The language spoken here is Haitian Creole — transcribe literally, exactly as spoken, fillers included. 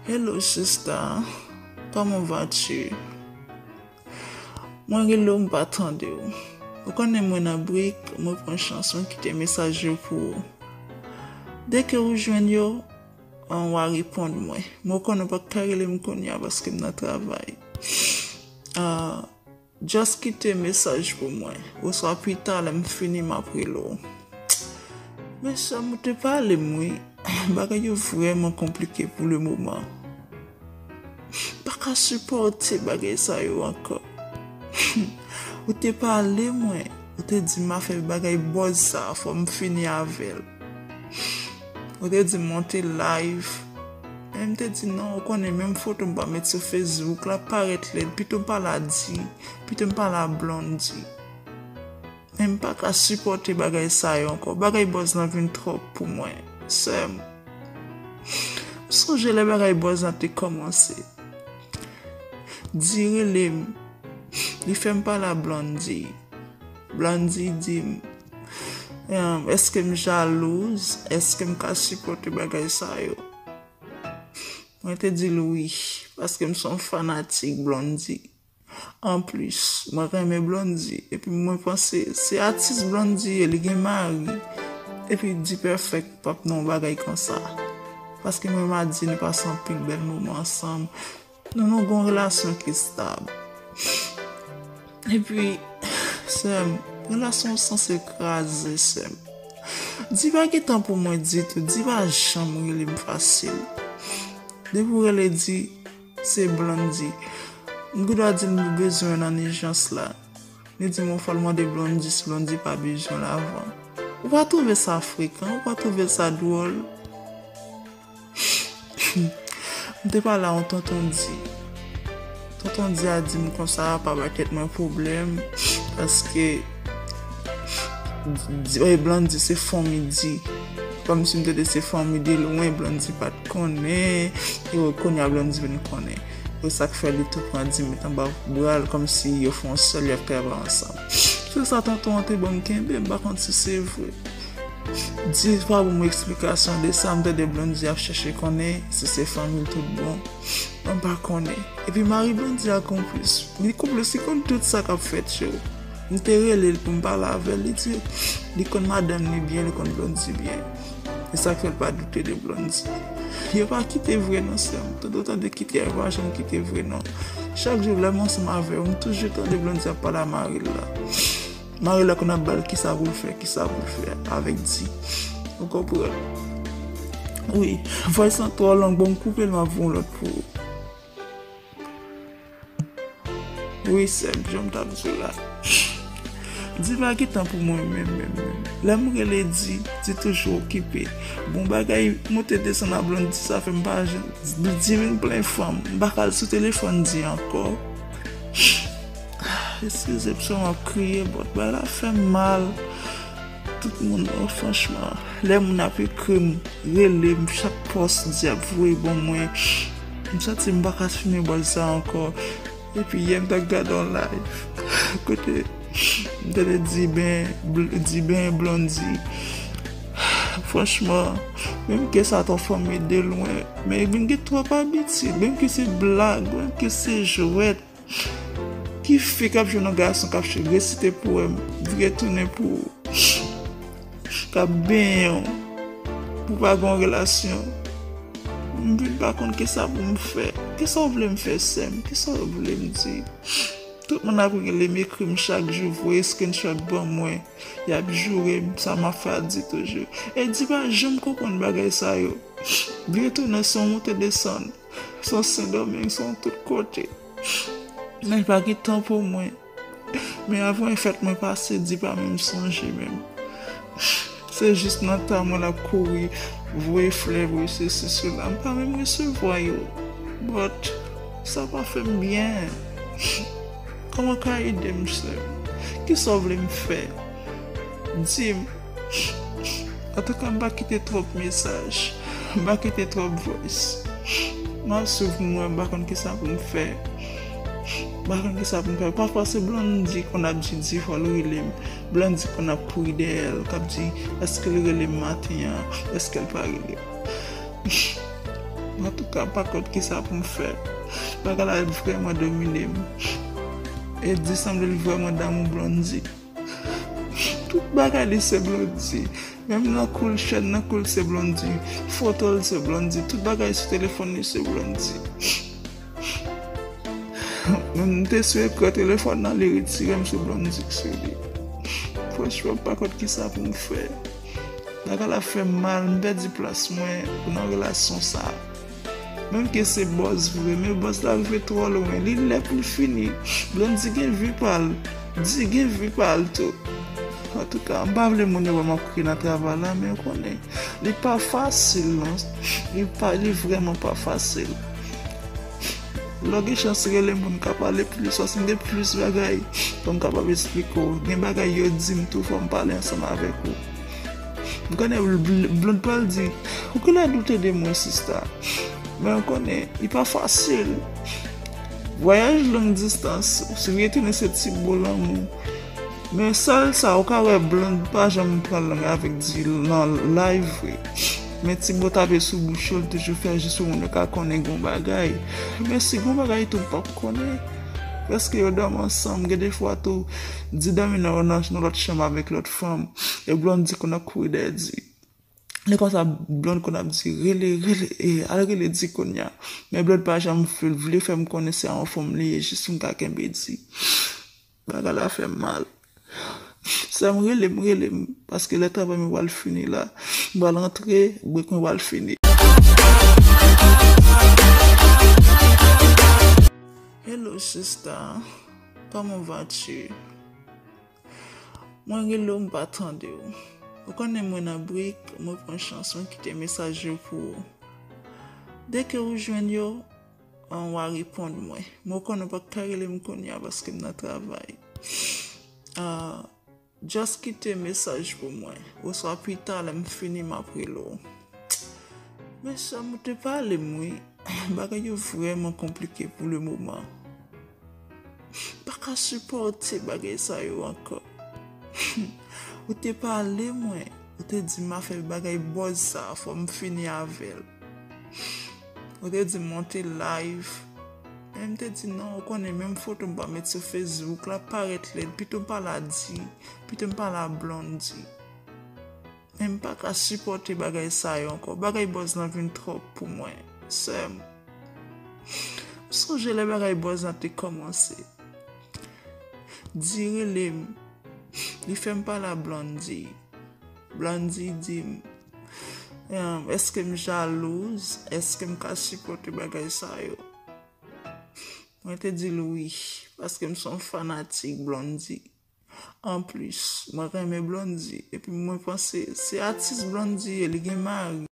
Hello sista, comment vas-tu? Mwen rele w, m pa tande w. Ou konnen mwen nan brik, mwen pran chans, mwen kite mesaj yo pou ou. Dèke ou jwenn yo, an, w a reponn mwen. Mwen konnen w pa ka rele m kounye a paske m nan travay. Ah, just kite mesaj pou mwen. Oswa pita, lè m fini, m ap rele w. Men sè m, ou te pale m, wi. Bagay yo vrèman konplike pou le moman. M pa ka sipòte bagay sa yo ankò. Ou te pale mwen. Ou te di m afè bagay buzz sa, fò m fini avè l. Ou te di m monte live. Men m te di non, ou konnen menm foto m pa met sou Facebook la parèt lèd. Pito m pa la di, pito m pa la Blondy. Men m pa ka sipòte bagay sa yo ankò. Bagay buzz lan vin twòp pou mwen. Sè m, m sonje lè bagay buzz lan te kòmanse. Di rele m. Li fè m pale a Blondy. Blondy di m, em, èske m jalouz? Èske m ka sipòte bagay sa yo? Mwen te di l wi, paske m se yon fanatik Blondy. Anplis, mwen renmen Blondy, epi mwen panse se atis Blondy ye, li gen mari. Epi D-Perfect p ap nan yon bagay konsa. Paske mwen m a di nou pase anpil bèl moman ansanm. Nou, nou gen yon relasyon ki estab. Epi, sè m, relasyon w sanse kraze, sè m. Di pa gen tan pou mwen ditou, Di pa janm rele m fasil. Depi w rele Di, se Blondy. M gendwa di l m bezwen nan ijans la. Li di m fò l mande Blondy si Blondy pa bezwen l avan. Ou pa twouve sa frekan, ou pa twouve sa dwòl? M te pale a yon tonton Di. Tonton Di a di m konsa, pa bay tèt mwen pwoblèm, paske Di, eh, Blondy se fanmi Di. Kòmsi m te di se fanmi de lwen, Blondy pa t konnen, e kounye a Blondy vin konnen. E sa k fè li tou pran Di met anba bra l, kòmsi yo fè yon sèl, y ap travay ansanm. Se sa tonton an te ban m kenbe, m pa konn si se vre. Di pa ban m eksplikasyon de sa, m tande Blondy ap chèche konnen si se fanmi l tout bon. Mwen pa konnen. Epi mari Blondy a konplis. Li konplis, li konn tout sa k ap fèt yo. M te rele l pou m pale avè l, li di li konn madanm li byen, li konn Blondy byen. E sa k fè l pa doute de Blondy. Yo pa kite vre non, sè m. Tande w tande kite a, yo pa janm kite vre non. Chak jou lè m ansanm avè w, m toujou tande Blondy ap pale a mari l la. Mari l la konn ap ba l kisa pou l fè, kisa pou l fè avèk Di. Ou konprann? Wi, voice lan twò long, bon, m koupe l, m ap voye yon lòt pou ou. Wi, sè m, jan m t ap di w la. Di pa gen tan pou mwen menm, menm, menm. Lè m rele Di, Di toujou okipe. Bon, bagay moute desann a Blondy, sa fè m pa janm, Di vin plen fanm. M pa ka al sou telefòn Di ankò. Eskize m si m ap kriye, but bagay la fè m mal. Tout moun, oh, franchman, lè moun ap ekri m, rele m, chak pòs Di ap voye ban mwen, m santi m pa ka fimen bòl sa ankò. Epi yè m t ap gade yon live kote m tande Di ben, Bl-, Di ben Blondy. Franchman, menm ke sa t yon fanmi de lwen, men vin gen twòp abitid, menm ke se blag, menm ke se jwèt. Ki fi k ap jwenn yon gason k ap resite powèm, vire tounen pou ou, k ap benyen w, pou pa gen yon relasyon? M vin pa konn kisa pou m fè. Kisa w vle m fè, sè m? Kisa w vle m di? Tout moun ap rele m, ekri m chak jou, voye screenshot ban mwen. Y ap joure m, sa m ap fè a Di toujou. E Di pa janm konprann bagay sa yo. Vire tounen se yon moute desann. Se yon Sendomeng, se yon tout kote. Men pa gen tan pou mwen. Men avan fèt mwen pase, Di pa menm sonje menm. Se jis nan ta mwen l ap kouri, voye flè, voye sesi, sela. M pa menm resevwa yo. But sa pa fè m byen. Kòman w ka ede m, sè m? Kisa w vle m fè? Di m. Antouka, m pa kite twòp mesaj. M pa kite twòp voice. M ap swiv mwen, m pa konn kisa pou m fè. M pa konn kisa pou m fè. Pafwa, se Blondy konn ap di, di fò l rele m. Blondy konn ap kouri dèyè l, k ap di, èske l rele m maten an? Èske l pa rele m? Antouka, m pa konn kisa pou m fè. Bagay la vrèman domine m. Eddy sanble l vrèman damou Blondy. Tout bagay li se Blondy. Menm nan kou l, chèn nan kou l se Blondy. Foto l se Blondy. Tout bagay sou telefòn li se Blondy. M te sou ekran telefòn nan, li retire m sou Blondy k sou li. Franchman, m pa konn kisa pou m fè. Bagay la fè m mal, m pèdi plas mwen nan relasyon sa. Menm ke se bòz vre, men bòz la rive twò lwen. Li lè pou l fini. Blondy gen vi pa l. Di gen vi pa l tou. Antouka, m pa vle moun yo wè m ap kriye nan travay la, men ou konnen, li pa fasil non. Li pa, li vrèman pa fasil. Lè w gen chans rele m pou n ka pale plis, paske m gen plis bagay pou m kapab esplike w. Gen bagay yo di m tou, fò m pale ansanm avèk ou. M konnen Bl-, Bl-, Blondy pral di, "Ou genlè doute de mwen, sista." Men ou konnen, li pa fasil. Vwayaj long distans, si w retounen se ti bo lanmou. Men sèl sa, ou ka wè Blondy pa janm pran lang avèk di nan live vre. Men ti bo tape sou bouch yo, l toujou fè jis pou moun yo ka konnen gon bagay. Men si gon bagay tou m p ap konnen, prèske yo dòmi ansanm, gen de fwa tou, di dòmi nan, nan, nan lòt chanm avèk lòt fanm. E Blondy konn ap kouri dèyè di. Lè konsa, Blondy konn ap di, "Rele, rele, e, al rele di kounye a." Men Blondy pa janm vle, vle fè m konnen se a yon fanm li ye, jis pou m ka kenbe di. Bagay la fè m mal. Sè m rele m, rele m, paske lè travay mwen pral fini la. M pral antre, brek mwen pral fini. Hello, sista. Comment vas-tu? Mwen rele w, m pa tande w. Ou konnen mwen nan brek, mwen pran chans, mwen kite mesaj yo pou ou. Dèke ou jwenn yo, an, w a reponn mwen. Men ou konnen ou pa ka rele m kounye a paske m nan travay. Ah, just kite mesaj pou mwen. Oswa pita, lè m fini, m ap rele w. Men sè m, ou te pale m, wi. Bagay yo vrèman konplike pou le moman. M pa ka sipòte bagay sa yo ankò. Ou te pale mwen, ou te di m afè bagay bòz sa, fò m fini avè l. Ou te di m monte live. Men m te di non, ou konnen menm foto m pa met sou Facebook la parèt lèd, pito m pale a di, pito m pale a Blondy. Men m pa ka sipòte bagay sa yo ankò. Bagay bòz lan vin twòp pou mwen, sè m. M sonje lè bagay bòz lan te kòmanse. Di rele m. Li fè m pale a Blondy. Blondy di m, em, èske m jalouz? Èske m ka sipòte bagay sa yo? Mwen te di l wi, paske m se yon fanatik Blondy. Anplis, mwen renmen Blondy, epi mwen panse se atis Blondy ye, li gen mari.